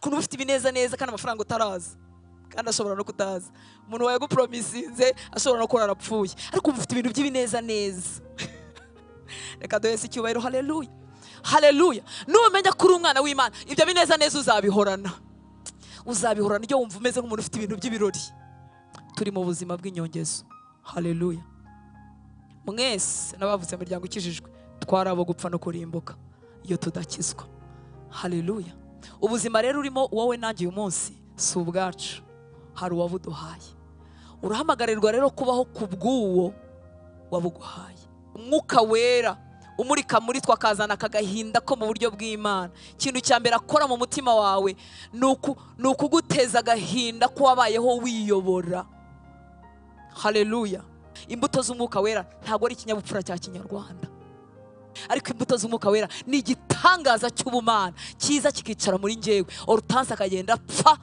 Ukuntu ufite ibineza neza kandi amafaranga utaraza, kandi ashobora no kutaza, umuntu wawe gupromisinze ashobora no kuba arapfuye, ariko ufite ibintu by'ibineza neza. Reka duhese icyubahiro. Haleluya, haleluya. Numenya kuri umwana w'Imana, ibyo bineza neza uzabihorana, uzabihorana. Iyo wumva umeze nk'umuntu ufite ibintu by'ibirori. Turi mu buzima bw'inyongezo. Haleluya. Mwese n'abavutse mu miryango ikijijwe twari abo gupfa no kurimbuka iyo tudakizwa. Haleluya. Ubuzima rero urimo wowe nanjye uyu munsi si ubwacu, hari uwabuduhaye. Urahamagarirwa rero kubaho ku bw'uwo wabuguhaye. Umwuka wera umurika muri twe akazana akagahinda ko mu buryo bw'Imana. Ikintu cya mbere akora mu mutima wawe ni ukuguteza agahinda ko wabayeho wiyobora. Haleluya. Imbuto z'umwuka wera ntabwo ari ikinyabupfura cya kinyarwanda, ariko imbuto z'umwuka wera ni igitangaza cy'ubumana cyiza kikicara muri njyewe. Hortense akagenda apfa,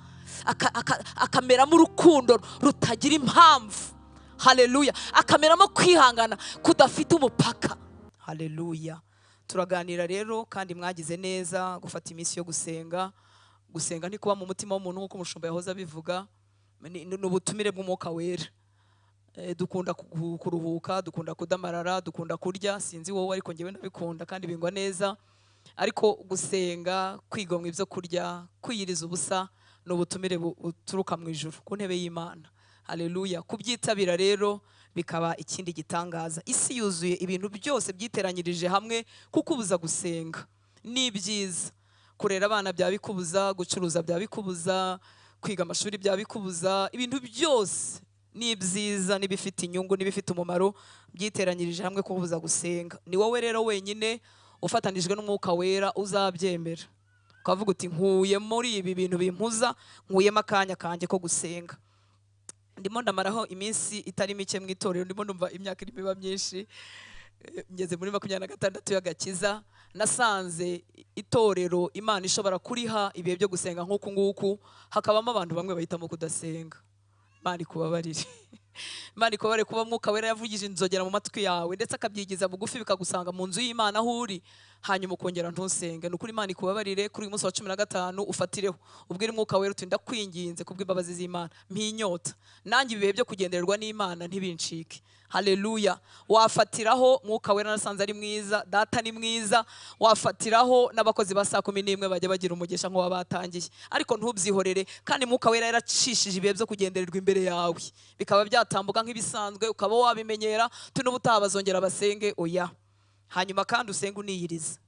akameramo urukundo rutagira impamvu. Haleluya. Akameramo kwihangana kudafite umupaka. Haleluya. Turaganira rero kandi mwagize neza gufata iminsi yo gusenga. Gusenga ni kuba mu mutima w'umuntu nk'uko umushumba yahoze abivuga, ni ubutumire bw'umwuka wera. Dukunda kuruhuka, dukunda kudamarara, dukunda kurya, sinzi wowe ariko njyewe ndabikunda kandi bingwa neza. Ariko gusenga, kwigomwa ibyo kurya, kwiyiriza ubusa ni ubutumire buturuka mu ijuru ku ntebe y'Imana. Haleluya. Kubyitabira rero bikaba ikindi gitangaza. Isi yuzuye ibintu byose byiteranyirije hamwe kukubuza gusenga. Ni byiza kurera abana byabikubuza, gucuruza byabikubuza, kwiga amashuri byabikubuza, ibintu byose ni byiza n'ibifite inyungu n'ibifite umumaro byiteranyirije hamwe kubuza gusenga. Ni wowe rero wenyine ufatanijwe n'umwuka wera uzabyemera, ukavuga uti nkuye muri ibi bintu bimpuza, nkuyemo akanya kanjye ko gusenga. Ndimo ndamaraho iminsi itari mike mu itorero, ndimo ndumva imyaka irimo iba myinshi, ngeze muri 26 y'agakiza. Nasanze itorero Imana ishobora kuriha ibihe byo gusenga nk'uku nguku, hakabamo abantu bamwe bahitamo kudasenga. Imana ikubabarire. Imana ikubabarire kuba mwuka wera yavugije inzogera mu matwi yawe ndetse akabyigiza bugufi bikagusanga mu nzu y'Imana aho uri, hanyuma ukongera ntusenge. Ni ukuri Imana ikubabarire. Kuri uyu munsi wa 15 ufatireho ubwire umwuka wera uti ndakwinginze kubw'imbabazi z'Imana, mpinyota nanjye ibihe byo kugendererwa n'Imana ntibincike. Haleluya. Wafatiraho mwuka wera nasanze ari mwiza, data ni mwiza. Wafatiraho n'abakozi ba saa 11 bajya bagira umugisha nk'uwa batangiye, ariko ntubyihorere. Kandi mwuka wera yaracishije ibihe byo kugendererwa imbere yawe, bikaba byatambuka nk'ibisanzwe, ukaba wabimenyera n'ubutaha bazongera basenge. Oya. Hanyuma kandi usenge uniyiriza,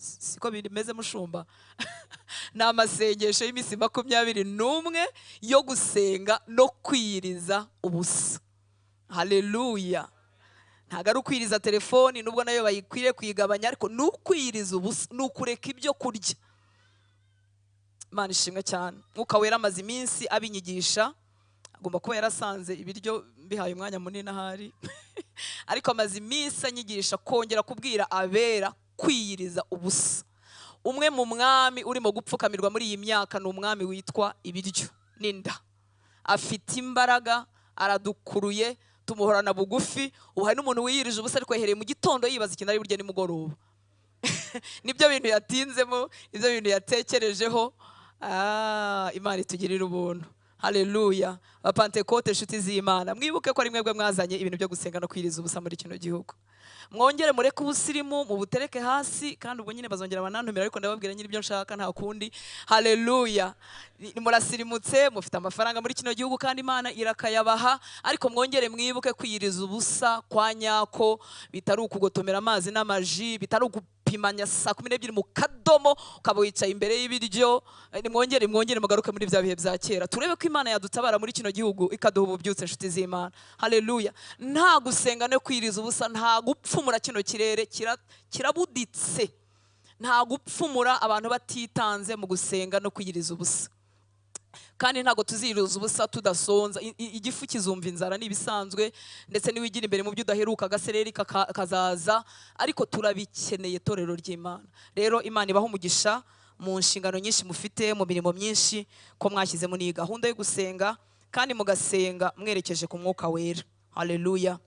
siko bimeze mushumba? Ni amasengesho y'iminsi 21 yo gusenga no kwiyiriza ubusa. Haleluya. Ntabwo ari ukwiriza telefoni nubwo nayo bayikwiriye kuyigabanya, ariko ni ukwiyiriza ubusa, ni ukureka ibyo kurya. Imana ishimwe cyane. Mwuka wera amaze iminsi abinyigisha, agomba kuba yarasanze ibiryo mbihaye umwanya munini ahari ariko amaze iminsi anyigisha kongera kubwira abera kwiyiriza ubusa. Umwe mu mwami urimo gupfukamirwa muri iyi myaka ni umwami witwa ibiryo n'inda. Afite imbaraga, aradukuruye, tumuhorana bugufi. Ubu hari n'umuntu wiyirije ubusa ariko yahereye mu gitondo yibaza ikintu ari burye nimugoroba. Nibyo bintu yatinzemo, nibyo bintu yatekerejeho. Imana itugirira ubuntu. Haleluya. Abapantekote inshuti z'Imana, mwibuke ko ari mwebwe mwazanye ibintu byo gusenga no kwiriza ubusa muri kino gihugu. Mwongere mureke ubusirimu mubutereke hasi, kandi ubwo nyine bazongera banantumira, ariko ndababwira nyine ibyo nshaka nta kundi. Haleluya. Murasirimutse, mufite amafaranga muri kino gihugu kandi Imana irakayabaha, ariko mwongere mwibuke kwiriza ubusa kwa nyako, bitari ukugotomera amazi n'amaji, bitari ukupimanya saa 12 mu kadomo ukaba wicaye imbere y'ibiryo. Nimwongere mwongere mugaruke muri bya bihe bya kera, turebe ko Imana yadutabara muri kino gihugu ikaduha ububyutse inshuti z'Imana. Haleluya. Nta gusenga no kwiriza ubusa, nta gupfumura kino kirere kirabuditse, nta gupfumura abantu batitanze mu gusenga no kwiriza ubusa. Kandi ntago tuziriza ubusa tudasonza. Igifu kizumva inzara nibisanzwe, ndetse niwigira imbere mu byo udaheruka agasereri kazaza, ariko turabikeneye torero ry'Imana. Rero Imana ibaho umugisha mu nshingano nyinshi mufite, mu mirimo myinshi ko mwashyizemo n'iyi gahunda yo gusenga, kandi mugasenga mwerekeje ku mwuka wera. Haleluya.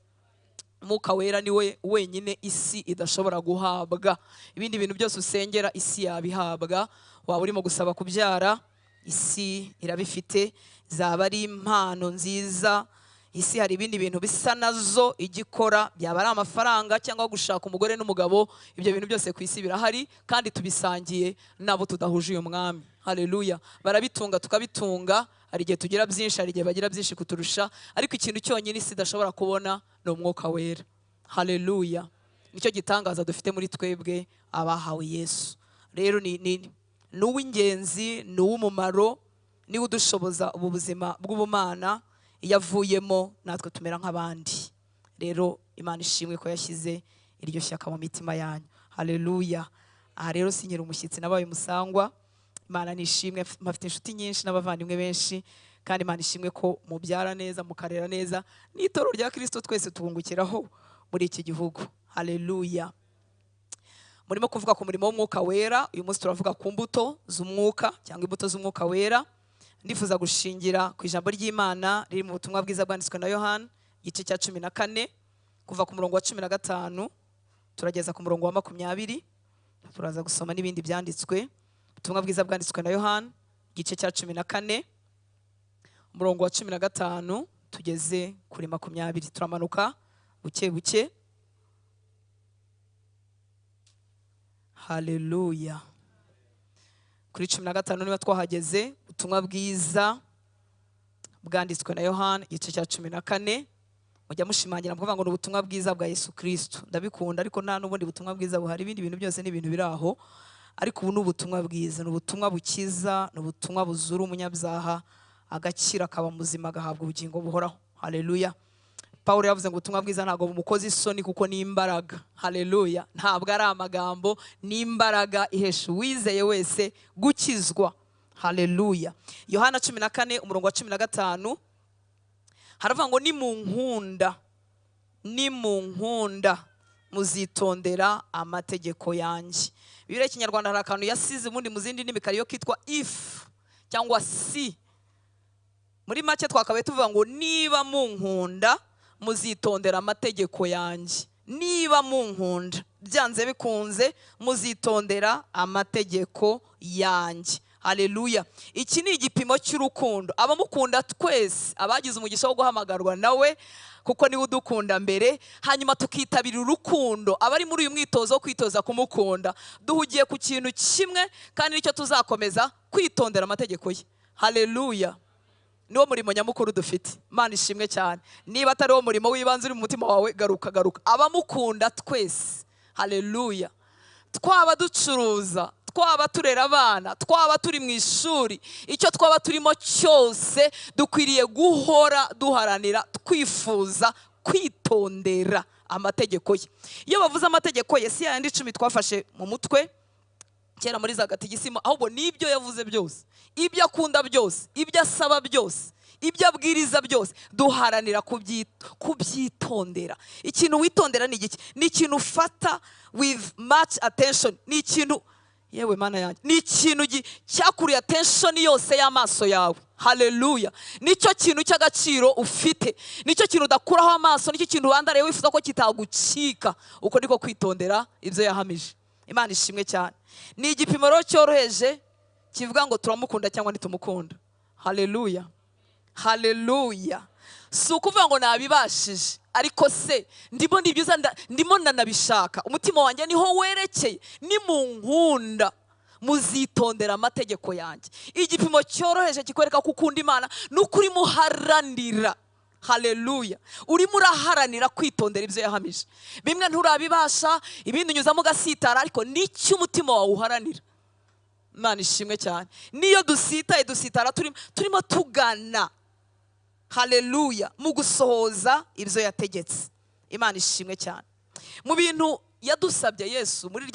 Mwuka wera niwe wenyine isi idashobora guhabwa. Ibindi bintu byose usengera isi yabihabwa. Waba urimo gusaba kubyara, Isi irabifite, zaba ari impano nziza. Isi hari ibindi bintu bisa nazo igikora, byaba ari amafaranga cyangwa gushaka umugore n'umugabo, ibyo bintu byose ku isi birahari kandi tubisangiye nabo tudahuje uyu mwami. Haleluya. Barabitunga tukabitunga, hari igihe tugira byinshi, hari igihe bagira byinshi kuturusha, ariko ikintu cyonyine isi idashobora kubona ni umwuka wera. Haleluya. Nicyo gitangaza dufite muri twebwe abahawe Yesu. Rero ni uw'ingenzi, ni uw'umumaro, ni udushoboza ubu buzima bw'ubumana. Iyo avuyemo natwe tumera nk'abandi. Rero Imana ishimwe ko yashyize iryo shyaka mu mitima yanyu. Haleluya. Aha rero sinyira umushyitsi, nabaye umusangwa. Imana nishimwe, mfite inshuti nyinshi n'abavandimwe benshi, kandi Imana ishimwe ko mubyara neza, mukarera neza, n'itorero rya Kristo twese tubungukiraho muri iki gihugu. Haleluya. Murimo kuvuga ku murimo w'umwuka wera. Uyu munsi turavuga ku mbuto z'umwuka cyangwa imbuto z'umwuka wera. Ndifuza gushingira ku ijambo ry'Imana riri mu butumwa bwiza bwanditswe na Yohana igice cya 14 kuva ku murongo wa 15 turageza ku murongo wa 20. Turaza gusoma n'ibindi byanditswe. Ubutumwa bwiza bwanditswe na Yohana igice cya 14 umurongo wa 15 tugeze kuri 20. Turamanuka buke buke. Haleluya. Kuri 15 niba twahageze. Ubutumwa bwiza bwanditswe na Yohana igice cya 14. Mujya mushimangira mukavuga ngo ni ubutumwa bwiza bwa Yesu Kristo. Ndabikunda, ariko nta n'ubundi butumwa bwiza buhari, ibindi bintu byose ni ibintu biraho, ariko ubu ni ubutumwa bwiza, ni ubutumwa bukiza, ni ubutumwa buzura umunyabyaha agakira akaba muzima agahabwa ubugingo buhoraho. Haleluya. Paulo yavuze ngo ubutumwa bwiza ntabwo bumukoza isoni kuko ni imbaraga. Haleluya. Ntabwo ari amagambo, ni imbaraga ihesha uwizeye wese gukizwa. Haleluya. Yohana 14 umurongo wa 15 haravuga ngo nimunkunda, nimunkunda muzitondera amategeko yanjye. Bibiliya y'Ikinyarwanda hari akantu yasize ubundi mu zindi ndimi kariyo kitwa if cyangwa si. Muri make twakabaye tuvuga ngo niba munkunda muzitondera amategeko yanjye. Niba munkunda byanze bikunze muzitondera amategeko yanjye. Haleluya. Iki ni igipimo cy'urukundo. Abamukunda twese abagize umugisha wo guhamagarwa nawe, kuko niwe udukunda mbere, hanyuma tukitabira urukundo. Abari muri uyu mwitozo wo kwitoza kumukunda, duhugiye ku kintu kimwe kandi nicyo tuzakomeza, kwitondera amategeko ye. Haleluya. Niwo murimo nyamukuru dufite. Imana ishimwe cyane. Niba atari wo murimo w'ibanze uri mu mutima wawe, garuka garuka. Abamukunda twese. Haleluya. Twaba ducuruza, twaba turera abana, twaba turi mu ishuri, icyo twaba turimo cyose dukwiriye guhora duharanira, twifuza kwitondera amategeko ye. Iyo bavuze amategeko ye si yandi 10 twafashe mu mutwe kera muri za gatigisimo, ahubwo nibyo yavuze byose, ibyo akunda byose, ibyo asaba byose, ibyo abwiriza byose, duharanira kubyitondera. Ikintu witondera ni igiki? Ni ikintu ufata with much attention, ni ikintu, yewe mana yanjye, ni ikintu cyakuriye attention yose y'amaso yawe. Haleluya. Nicyo kintu cy'agaciro ufite, nicyo kintu udakuraho amaso, nicyo kintu wandariye wifuza ko kitagucika. Uko niko kwitondera ibyo yahamije. Imana ishimwe cyane. Ni igipimo rero cyoroheje kivuga ngo turamukunda cyangwa ntitumukunda. Haleluya. Haleluya. Si ukuvuga ngo nabibashije, ariko se ndimo nibyiza, ndimo nanabishaka, umutima wanjye niho werekeye. Nimunkunda muzitondera amategeko yanjye. Igipimo cyoroheje kikwereka ko ukunda Imana nuko urimo uharanira. Haleluya. Urimo uraharanira kwitondera ibyo yahamije. Bimwe nturabibasha, ibindi unyuzamo ugasitara, ariko nicyo umutima wawe uharanira. Imana ishimwe cyane. Niyo dusitaye dusitara turimo tugana, haleluya, mu gusohoza ibyo yategetse. Imana ishimwe cyane. Mu bintu yadusabye Yesu muri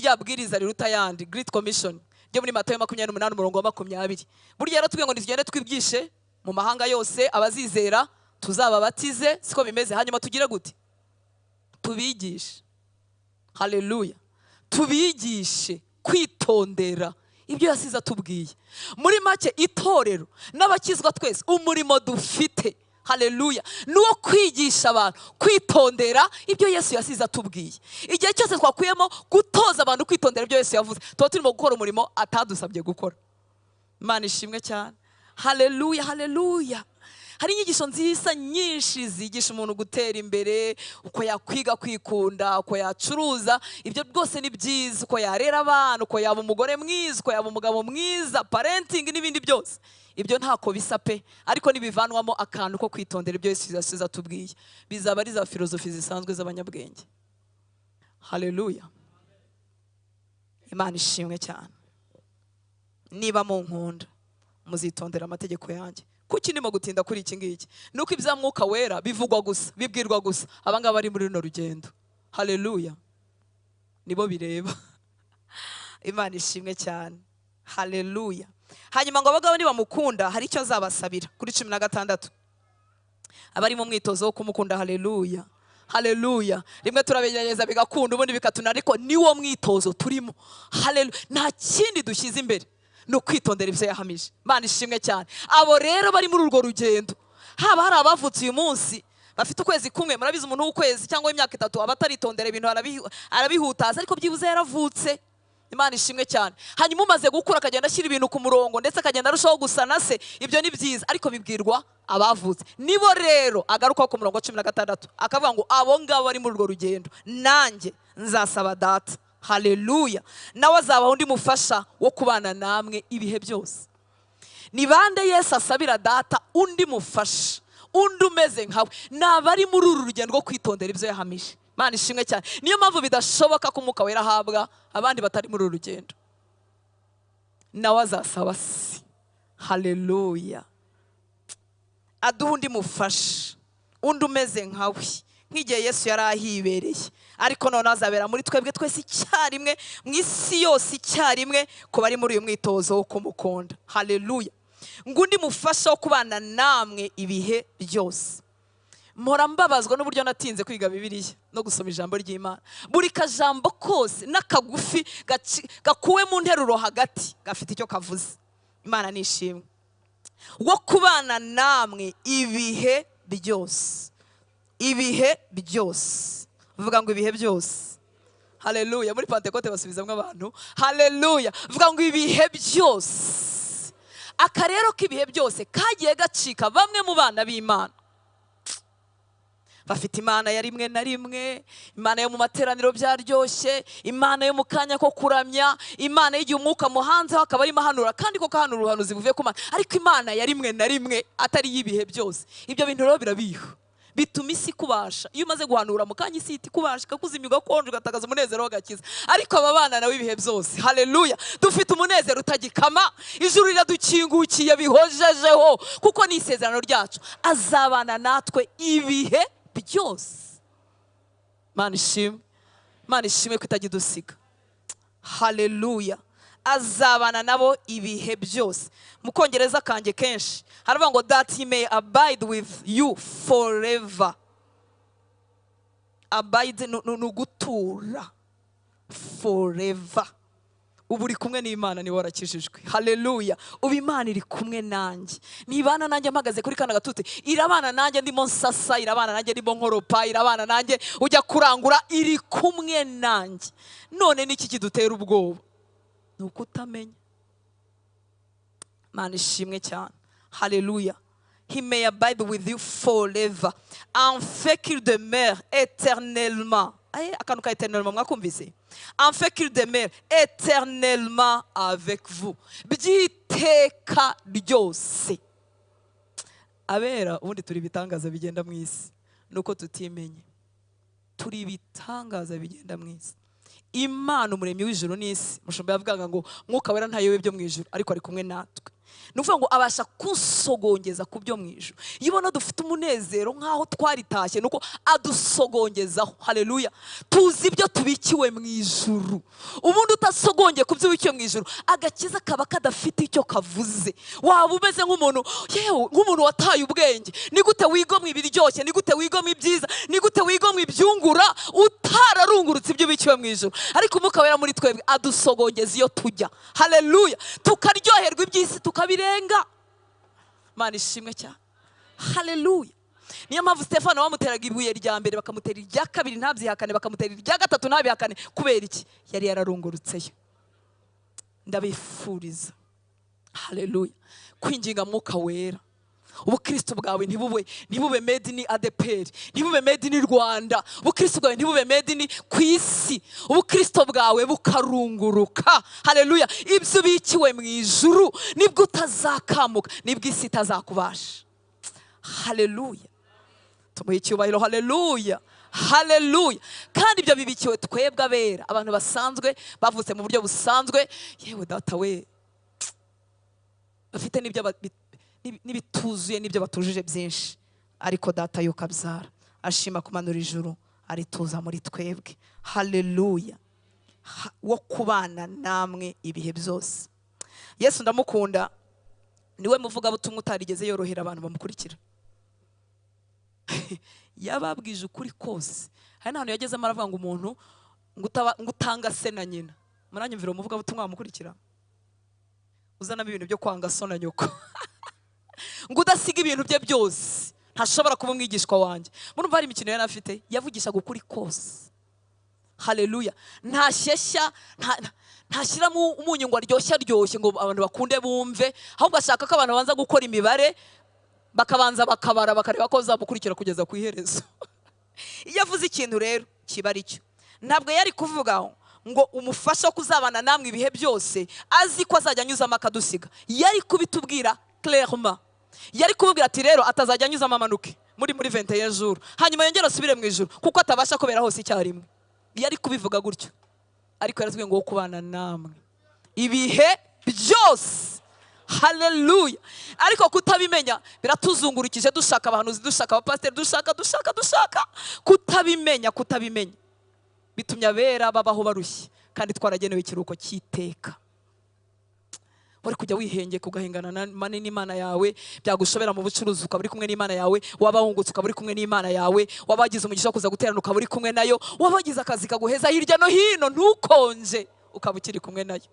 rya bwiriza riruta yandi, Great Commission ryo muri Matayo 28 umurongo wa 20, burya yaratubwiye ngo nitugende twibwishe mu mahanga yose abazizera tuzababatize, siko bimeze, hanyuma tugire gute? Tubigishe. Haleluya. Tubigishe kwitondera ibyo yasize atubwiye. Muri make itorero n'abakizwa twese umurimo dufite, haleluya, nuwo kwigisha abantu kwitondera ibyo Yesu yasize atubwiye. Igihe cyose twakuyemo gutoza abantu kwitondera ibyo Yesu yavuze, tuba turimo gukora umurimo atadusabye gukora. Imana ishimwe cyane. Haleluya, haleluya. Hari inyigisho nziza nyinshi zigisha umuntu gutera imbere, uko yakwiga kwikunda, uko yacuruza, ibyo rwose ni byiza, uko yarera abana, uko yaba umugore mwiza, uko yaba umugabo mwiza, parenting n'ibindi byose. Ibyo ntako bisa pe, ariko nibivanwamo akantu ko kwitondera ibyo Yesu yasize atubwiye, bizaba ari za filozofi zisanzwe z'abanyabwenge. Haleluya. Imana ishimwe cyane. Niba munkunda muzitondera amategeko yanjye. Kuki ndimo gutinda kuri iki ngiki? Nuko ibya Mwuka Wera bivugwa gusa, bibwirwa gusa abangaba bari muri runo rugendo. Haleluya. Nibo bireba. Imana ishimwe cyane. Haleluya. Hanyuma ngo abagabo nibamukunda hari icyo azabasabira kuri 16. Abari mu mwitozo wo kumukunda. Haleluya. Haleluya. Rimwe turabegereza bigakunda, ubundi bikatuna, ariko niwo mwitozo turimo. Haleluya. Nta kindi dushyize imbere, no kwitondera ibyo yahamije. Imana ishimwe cyane. Abo rero bari muri urwo rugendo, haba hari abavutse uyu munsi bafite ukwezi kumwe, murabizi umuntu w'ukwezi cyangwa w'imyaka 3 aba ataritondera ibintu, arabihutaza, ariko byibuze yaravutse. Imana ishimwe cyane. Hanyuma umaze gukura akagenda ashyira ibintu ku murongo, ndetse akagenda arushaho gusa na se, ibyo ni byiza, ariko bibwirwa abavutse. Nibo rero agaruka ku murongo wa 16 akavuga ngo abo ngabo bari muri urwo rugendo, nanjye nzasaba Data. Haleluya. Nawe azaba undi mufasha wo kubana namwe ibihe byose. Ni bande Yesu asabira Data undi mufasha, undi umeze nkawe? Nabari muri uru rugendo rwo kwitondera ibyo yahamije. Imana ishimwe cyane. Niyo mpamvu bidashoboka ko Umwuka Wera ahabwa abandi batari muri uru rugendo. Nawe azasaba se. Haleluya. Aduha undi mufasha, undi umeze nkawe, nk'igihe Yesu yari ahibereye, ariko none azabera muri twebwe twese icyarimwe, mu isi yose icyarimwe, ku bari muri uyu mwitozo wo kumukunda. Haleluya. Ngo undi mufasha wo kubana namwe ibihe byose. Mpora mbabazwa n'uburyo natinze kwiga Bibiliya no gusoma ijambo ry'Imana. Buri kajambo kose n'akagufi gakuwe mu nteruro hagati gafite icyo kavuze. Imana nishimwe. Wo kubana namwe ibihe byose. Ibihe byose. Vuga ngo ibihe byose. Haleluya. Muri Pentekote basubizamwe abantu. Haleluya. Vuga ngo ibihe byose. Akarero k'ibihe byose kagiye gacika bamwe mu bana b'Imana. Bafite Imana ya rimwe na rimwe, Imana yo mu materaniro byaryoshye, Imana yo mu kanya ko kuramya, Imana y'igihe umwuka muhanze akaba arimo ahanura, kandi koko ahanura ubuhanuzi buvuye ku Mana, ariko Imana ya rimwe na rimwe atari y'ibihe byose. Ibyo bintu rero birabiha, bituma isi kubasha. Iyo umaze guhanura mu kanya isi ikubasha, ikakuzimya, ugakonja, ugatakaza umunezero w'agakiza. Ariko aba bana nawe ibihe byose, haleluya, dufite umunezero utagikama, ijuru riradukingukiye bihojejeho, kuko ni isezerano ryacu, azabana natwe ibihe byose. Imana ishimwe. Imana ishimwe ko itajya idusiga. Haleluya. Azabana nabo ibihe byose. Mu Kongereza kanjye kenshi haravuga ngo that he may abide with you forever. Abide ni ugutura. Forever. Ubu uri kumwe n'Imana, niwe warakijijwe. Haleluya. Ubu Imana iri kumwe nanjye. Nibana nanjye mpagaze kuri kana gatuti, irabana nanjye ndimo nsasa, irabana nanjye ndimo nkoropa, irabana nanjye ujya kurangura, iri kumwe nanjye. None niki kidutera ubwoba? Ni ukutamenya. Imana ishimwe cyane. Haleluya. He may abide with you forever, afin qu'il demeure éternellement. Akantu ka éternellement mwakumvise? Afin qu'il demeure éternellement avec vous. Byiteka ryose. Abera ubundi turi ibitangaza bigenda mu isi, nuko tutimenye. Turi ibitangaza bigenda mu isi. Imana umuremyi w'ijuru n'isi, mushumba yavugaga ngo Mwuka Wera ntayobe byo mu ijuru, ariko ari kumwe natwe. Ni ukuvuga ngo abasha kusogongeza ku byo mu ijuru. Iyo ubona dufite umunezero nk'aho twaritashye, nuko adusogongezaho. Haleluya. Tuzi ibyo tubikiwe mu ijuru. Ubundi utasogongeye ku byo ubikiwe mu ijuru, agakiza kaba kadafite icyo kavuze. Waba umeze nk'umuntu, yewe, nk'umuntu wataye ubwenge. Ni gute wigomwa ibiryoshye, ni gute wigomwa ibyiza, ni gute wigomwa ibyungura, utararungurutse ibyo ubikiwe mu ijuru. Ariko Umwuka Wera muri twebwe adusogongeza iyo tujya. Haleluya. Tukaryoherwa iby'isi tukabirenga. Imana ishimwe cyane. Haleluya. Niyo mpamvu Stefano bamuteraga ibuye rya mbere, bakamutera irya kabiri ntabyihakane, bakamutera irya gatatu ntabihakane. Kubera iki? Yari yararungurutseyo. Ndabifuriza Haleluya. Kwinginga Mwuka Wera, ubukristo bwawe ntibube made in ADEPR, ntibube made in Rwanda, ubukristo bwawe ntibube made in ku isi, ubukristo bwawe bukarunguruka. Haleluya. Ibyo ubikiwe mu ijuru nibwo utazakamuka, nibwo isi itazakubasha. Haleluya. Tumuhe icyubahiro. Haleluya. Haleluya. Kandi ibyo bibikiwe twebwe abera, abantu basanzwe bavutse mu buryo busanzwe, yewe data we, bafite n'ibyo n'ibituzuye n'ibyo batujuje byinshi, ariko data yuko abyara ashima kumanura ijuru arituza muri twebwe. Haleluya. Wo kubana namwe ibihe byose. Yesu ndamukunda, niwe muvugabutumwa utarigeze yorohera abantu bamukurikira. Yababwije ukuri kose. Hari n'ahantu yagezemo aravuga ngo umuntu ngo utanga se na nyina. Muranyumvira umuvugabutumwa wamukurikira uzanamo ibintu byo kwanga so na nyoko, ngo udasiga ibintu bye byose ntashobora kuba umwigishwa wanjye. Murumva hari imikino yari afite, yavugishaga ukuri kose. Haleluya. Ntashyeshya, ntashyiramo umunyu ngo aryoshye aryoshye ngo abantu bakunde bumve, ahubwo ashaka ko abantu babanza gukora imibare, bakabanza bakabara, bakareba ko bazamukurikira kugeza ku iherezo. Iyo avuze ikintu rero kiba ari cyo. Ntabwo yari kuvuga ngo umufasha wo kuzabana namwe ibihe byose azi ko azajya anyuzamo akadusiga. Yari kubitubwira clairement. Yari kububwira ati rero atazajya anyuzamo amanuke muri 21 jours, hanyuma yongere asubire mu ijuru kuko atabasha kubera hose icyarimwe. Yari kubivuga gutyo, ariko yaratubwiye ngo wo kubana namwe ibihe byose. Haleluya. Ariko kutabimenya biratuzungurukije, dushaka abahanuzi, dushaka abapasiteri, dushaka dushaka dushaka. Kutabimenya bitumye abera babaho barushye, kandi twaragenewe ikiruhuko cy'iteka. Wari kujya wihengeka ugahengana n'Imana yawe, byagushobera mu bucuruzi ukaba uri kumwe n'Imana yawe, waba wungutse ukaba uri kumwe n'Imana yawe, waba wagize umugisha wo kuza guterana ukaba uri kumwe nayo, waba wagize akazi kaguheza hirya no hino ntukonje ukaba ukiri kumwe nayo.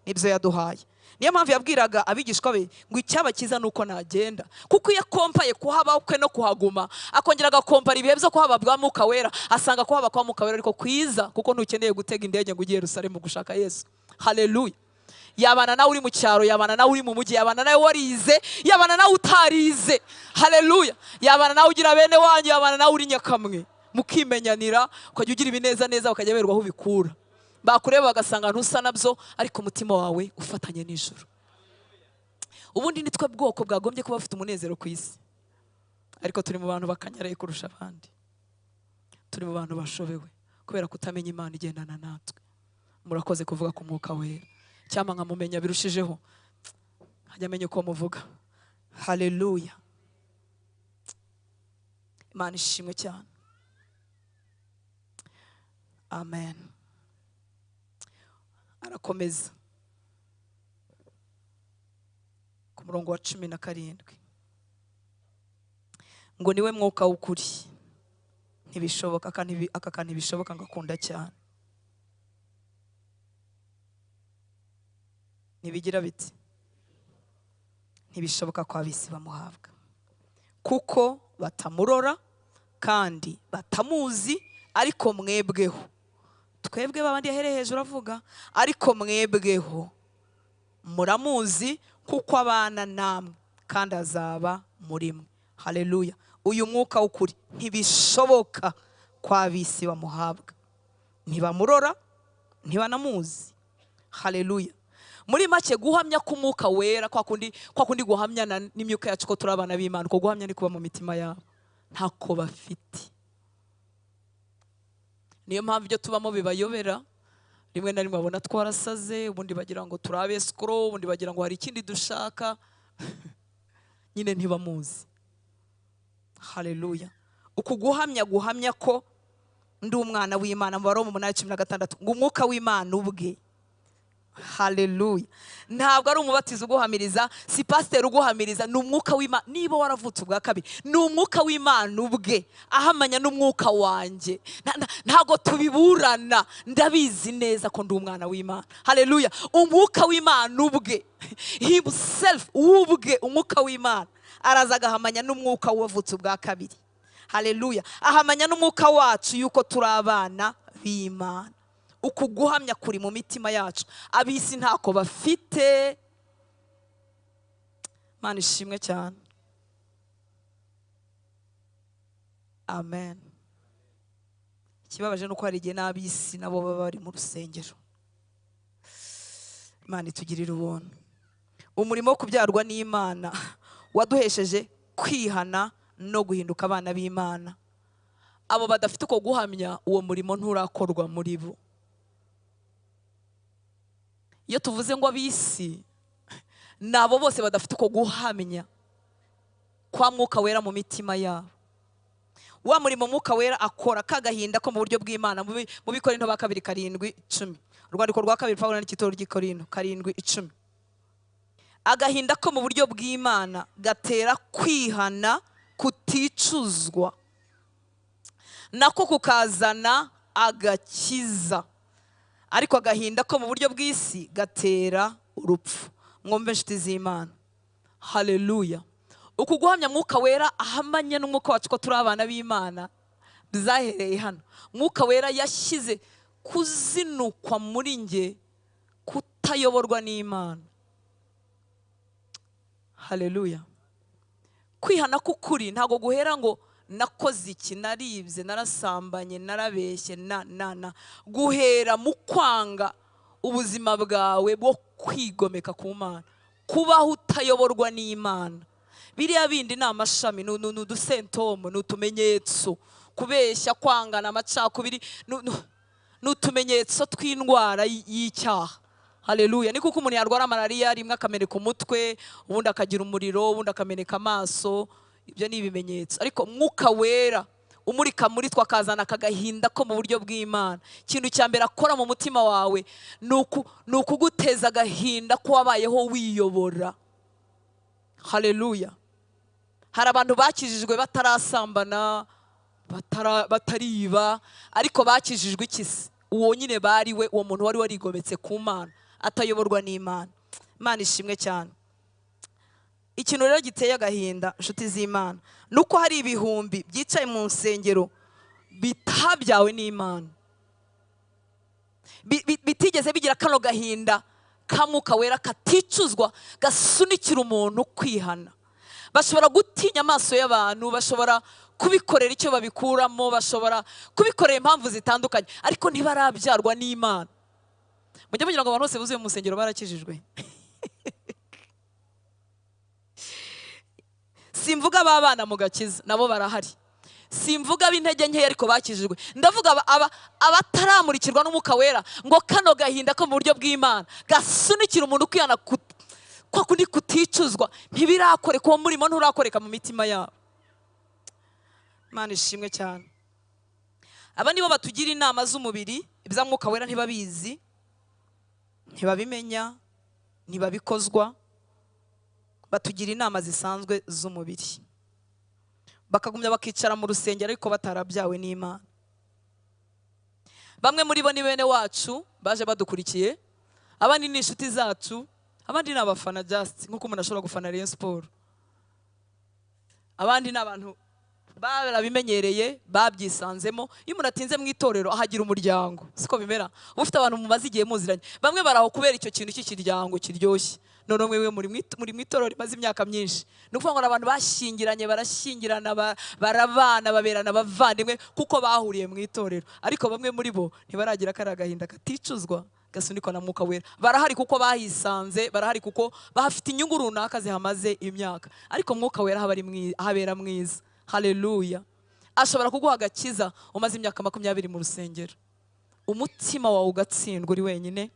Nibyo yaduhaye. Niyo mpamvu yabwiraga abigishwa be ngo icyaba cyiza nuko nagenda, kuko iyo akompaye kuhaba kwe no kuhaguma, akongera agakompara ibihe byo kuhaba bwa Mwuka Wera, asanga kuhaba kwa Mwuka Wera ariko kwiza, kuko ntukeneye gutega indege ngo ugiye Yerusalemu gushaka Yesu. Haleluya. Yabana nawe uri mu cyaro, yabana nawe uri mu mujyi, yabana nawe warize, yabana nawe utarize. Haleluya. Yabana nawe ugira bene wanyu, yabana nawe uri nyakamwe, mukimenyanira, ukajya ugira ibineza neza, ukajya berwa aho ubikura. Bakureba bagasanga ntusa nabyo, ariko umutima wawe ufatanye n'ijuru. Ubundi nitwe bwoko bwagombye kuba bufite umunezero ku isi, ariko turi mu bantu bakanyaraye kurusha abandi. Turi mu bantu bashobewe kubera kutamenya Imana igendana natwe. Murakoze kuvuga ku Mwuka Wera. Cyangwa nkamumenya birushijeho, nkajya amenya uko muvuga. Haleluya. Imana ishimwe cyane. Amen. Arakomeza ku murongo wa 17 ngo niwe Mwuka w'ukuri. Ntibishoboka aka kantu ntibishoboka ngakunda cyane. Ntibigira biti ntibishoboka ko ab'isi bamuhabwa, kuko batamurora kandi batamuzi, ariko mwebweho, twebwe babandi yahereye hejuru avuga, ariko mwebweho muramuzi kuko abana namwe kandi azaba muri mwe. Haleluya. Uyu Mwuka w'ukuri ntibishoboka ko ab'isi bamuhabwa, ntibamurora ntibanamuzi. Haleluya. Muri make guhamya k'Umwuka Wera, kwa kundi guhamya n'imyuka yacu ko turi abana b'Imana, uko guhamya ni kuba mu mitima yabo, ntako bafite. Niyo mpamvu ibyo tubamo bibayobera. Rimwe na rimwe babona twarasaze, ubundi bagira ngo turabe escrow, ubundi bagira ngo hari ikindi dushaka. Nyine ntibamuzi. Haleluya. Uku guhamya ko ndi umwana w'Imana mu Baroma 8:16 ngo Umwuka w'Imana ubwe. Haleluya. Ntabwo ari umubatizo uguhamiriza, si pasiteri uguhamiriza, ni Umwuka w'Imana. Niba waravutse ubwa kabiri, ni Umwuka w'Imana ubwe ahamanya n'umwuka wanjye. Ntabwo tubiburana, ndabizi neza ko ndi umwana w'Imana. Haleluya. Umwuka w'Imana ubwe, himself ubwe, Umwuka w'Imana araza agahamanya n'umwuka wavutse ubwa kabiri. Haleluya. Ahamanya n'umwuka wacu yuko turi abana b'Imana. Uku guhamya kuri mu mitima yacu, ab'isi ntako bafite. Imana ishimwe cyane. Amen. Ikibabaje nuko hari igihe n'ab'isi nabo baba bari mu rusengero. Imana itugirire ubuntu. Umurimo wo kubyarwa n'Imana waduhesheje kwihana no guhinduka abana b'Imana. Abo badafite uko guhamya, uwo murimo nturakorwa muri bo. Iyo tuvuze ngo ab'isi, ni abo bose badafite uko guhamya kwa Mwuka Wera mu mitima yabo. Wa murimo Mwuka Wera akora kagahinda ko mu buryo bw'Imana, mu Bikorinto ba 2 7:10. Urwandiko rwa kabiri Pawulo yandikiye itorero ry'i Korinto 7:10. Agahinda ko mu buryo bw'Imana gatera kwihana kuticuzwa, nako kukazana agakiza. Ariko agahinda ko mu buryo bw'isi gatera urupfu. Mwumve inshuti z'Imana. Haleluya. Uku guhamya Mwuka Wera ahamanye n'umwuka wacu ko turi abana b'Imana bizahereye hano. Mwuka Wera yashyize kuzinukwa muri nge kutayoborwa n'Imana. Haleluya. Kwihana k'ukuri ntago guhera ngo nakoze iki, naribye, narasambanye, narabeshye, na na na. Guhera mu kwanga ubuzima bwawe bwo kwigomeka ku Mana, kubaho utayoborwa n'Imana. Biriya bindi ni amashami, ni udusentomo, ni utumenyetso. Kubeshya, kwangana, amacakubiri, ni utumenyetso tw'indwara y'icyaha. Haleluya. Ni kuko umuntu yarwara malariya rimwe akameneka umutwe, ubundi akagira umuriro, ubundi akameneka amaso. Ibyo ni ibimenyetso. Ariko Mwuka Wera umurika muri twe akazana akagahinda ko mu buryo bw'Imana. Ikintu cya mbere akora mu mutima wawe ni ukuguteza agahinda ko wabayeho wiyobora. Haleluya. Hari abantu bakijijwe batarasambana, batariba, ariko bakijijwe ikisi. Uwo nyine bari we, uwo muntu wari warigometse ku Mana, atayoborwa n'Imana. Imana ishimwe cyane. Ikintu rero giteye agahinda, inshuti z'Imana, nuko hari ibihumbi byicaye mu nsengero bitabyawe n'Imana, bitigeze bigira kano gahinda ka Mwuka Wera katicuzwa, gasunikira umuntu kwihana. Bashobora gutinya amaso y'abantu, bashobora kubikorera icyo babikuramo, bashobora kubikorera impamvu zitandukanye, ariko ntibarabyarwa n'Imana. Mujye mugira ngo abantu bose buzuye mu nsengero barakijijwe. Simvuga ababana mu gakiza, nabo barahari. Simvuga ab'intege nkeya ariko bakijijwe. Ndavuga abataramurikirwa n'Umwuka Wera ngo kano gahinda ko mu buryo bw'Imana gasunikira umuntu kwihana kwa kundi kuticuzwa, ntibirakoreka, uwo murimo nturakoreka mu mitima yabo. Imana ishimwe cyane. Aba nibo batugira inama z'umubiri, ibya Mwuka Wera ntibabizi, ntibabimenya, ntibabikozwa. Batugira inama zisanzwe z'umubiri, bakagumya bakicara mu rusengero ariko batarabyawe n'Imana. Bamwe muri bo ni bene wacu baje badukurikiye, abandi ni inshuti zacu, abandi ni abafana just nkuko umuntu ashobora gufana Rayon Sport. Abandi ni abantu barabimenyereye, babyisanzemo. Iyo umuntu atinze mu itorero ahagira umuryango, siko bimera. Ufite abantu mumaze igihe muziranye, bamwe baraho kubera icyo kintu cy'ikiryango kiryoshye. None mwewe muri mu itorero rimaze imyaka myinshi, ni ukuvuga ngo abantu bashyingiranye, barashyingirana, barabana, baberana abavandimwe kuko bahuriye mu itorero. Ariko bamwe muri bo ntibaragira kari agahinda katicuzwa gasunikwa na Mwuka Wera. Barahari kuko bahisanze, barahari kuko bahafite inyungu runaka zihamaze imyaka. Ariko Mwuka Wera ahabera mwiza. Haleluya. Ashobora kuguha agakiza umaze imyaka 20 mu rusengero, umutima wawe ugatsindwa uri wenyine,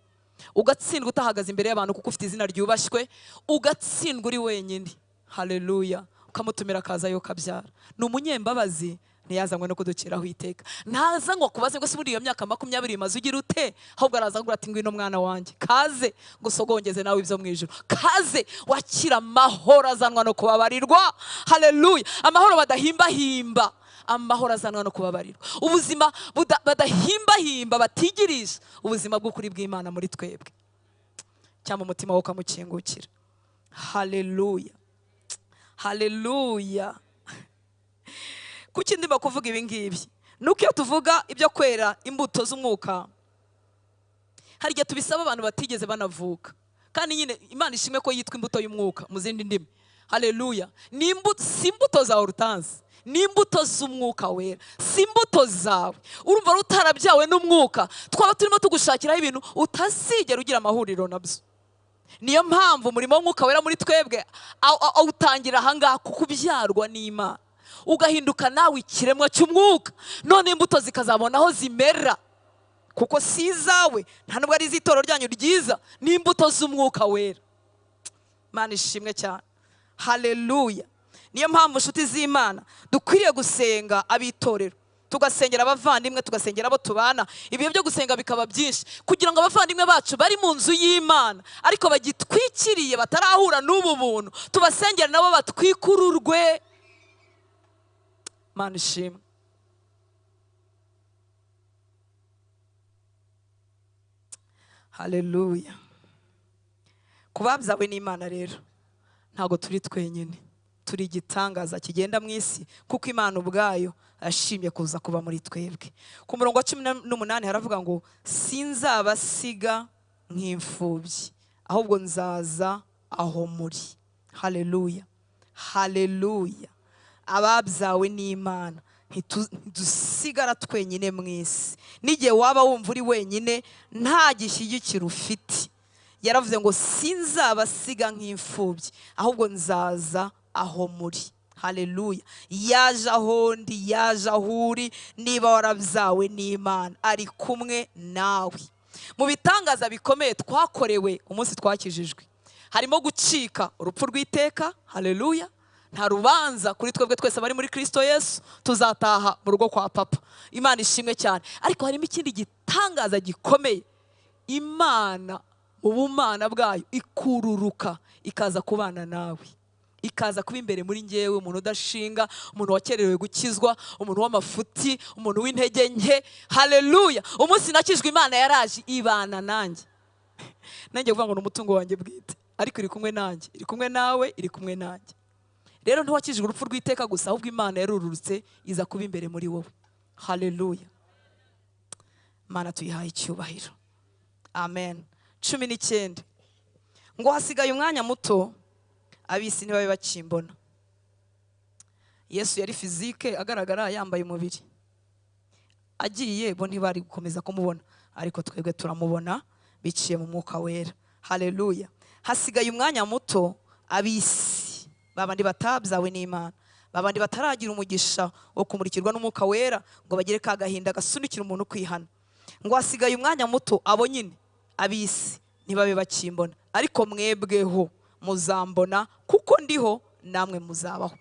ugatsindwa utahagaze imbere y'abantu kuko ufite izina ryubashywe, ugatsindwa uri wenyine. Haleluya. Ukamutumira akaza yo kabyara. Ni umunyembabazi, ntiyazanywe no kuduciraho iteka. Ntaza ngo akubaze ngo se muri iyo myaka 20 imaze ugira ute, ahubwo araza ngo ati ngwino mwana wanjye, kaze ngo sogongeze nawe ibyo mu ijuru, kaze wakira amahoro azanwa no kubabarirwa. Haleluya. Amahoro badahimbahimba, amahoro azanwa no kubabarirwa. Ubuzima badahimbahimba, batigirisha ubuzima bw'ukuri bw'Imana muri twebwe, cyangwa umutima wo ukamukingukira. Haleluya. Haleluya. Kuki ndimo kuvuga ibi ngibi? Nuko iyo tuvuga ibyo kwera imbuto z'umwuka, hari igihe tubisaba abantu batigeze banavuka. Kandi nyine Imana ishimwe ko yitwa imbuto y'umwuka mu zindi ndimi. Haleluya. Ni si imbuto za Hortense, ni imbuto z'umwuka wera, si imbuto zawe. Urumva utarabyawe n'umwuka, twaba turimo tugushakiraho ibintu utazigera ugira amahuriro nabyo. Niyo mpamvu umurimo w'umwuka wera muri twebwe awutangira ahangaha, kukubyarwa n'Imana, ugahinduka nawe ikiremwa cy'umwuka, none imbuto zikazabona aho zimera, kuko si izawe, nta nubwo ari iz'itorero ryanyu ryiza, ni imbuto z'umwuka wera. Imana ishimwe cyane. Haleluya. Niyo mpamvu inshuti z'Imana dukwiriye gusenga abitorero, tugasengera abavandimwe, tugasengera abo tubana. Ibihe byo gusenga bikaba byinshi kugira ngo abavandimwe bacu bari mu nzu y'Imana ariko bagitwikiriye, batarahura n'ubu buntu, tubasengera nabo batwikururwe. Imana ishimwe. Haleluya. Kubabyawe n'Imana rero ntago turi twenyine, turi igitangaza kigenda mu isi, kuko Imana ubwayo yashimye kuza kuba muri twebwe. Ku murongo wa 18 haravuga ngo sinzabasiga nk'imfubyi, ahubwo nzaza aho muri. Haleluya. Haleluya. Ababyawe n'Imana ntidusigara twenyine mu isi. N'igihe waba wumva uri wenyine nta gishyigikira ufite, yaravuze ngo sinzabasiga nk'imfubyi, ahubwo nzaza aho muri. Haleluya. Yaje aho ndi, yaje aho uri, niba warabyawe n'Imana ari kumwe nawe. Mu bitangaza bikomeye twakorewe umunsi twakijijwe harimo gucika urupfu rw'iteka. Haleluya. Nta rubanza kuri twebwe twese bari muri Kristo Yesu, tuzataha mu rugo kwa Papa. Imana ishimwe cyane. Ariko harimo ikindi gitangaza gikomeye, Imana ubumana bwayo ikururuka ikaza kubana nawe, ikaza kuba imbere muri njyewe, umuntu udashinga, umuntu wakererewe gukizwa, umuntu w'amafuti, umuntu w'intege nke. Haleluya. Umunsi nakijwe Imana yaraje ibana nanjye. Nanjye kuvuga ngo ni umutungo wanjye bwite, ariko iri kumwe nanjye, iri kumwe nawe, iri kumwe nanjye. Rero ntiwakijwe urupfu rw'iteka gusa, ahubwo Imana yarururutse iza kuba imbere muri wowe. Haleluya. Imana tuyihaye icyubahiro. Amen. 19 ngo hasigaye umwanya muto abisi ntibabe bakimbona. Yesu yari fizike agaragara yambaye umubiri, agiye bo ntibari gukomeza kumubona, ariko twebwe turamubona biciye mu mwuka wera. Haleluya. Hasigaye umwanya muto abisi, babandi batabyawe n'Imana, babandi bataragira umugisha wo kumurikirwa n'umwuka wera ngo bagire ka gahinda gasunikira umuntu kwihana, ngo hasigaye umwanya muto abo nyine abisi ntibabe bakimbona, ariko mwebweho muzambona, kuko ndiho namwe muzabaho.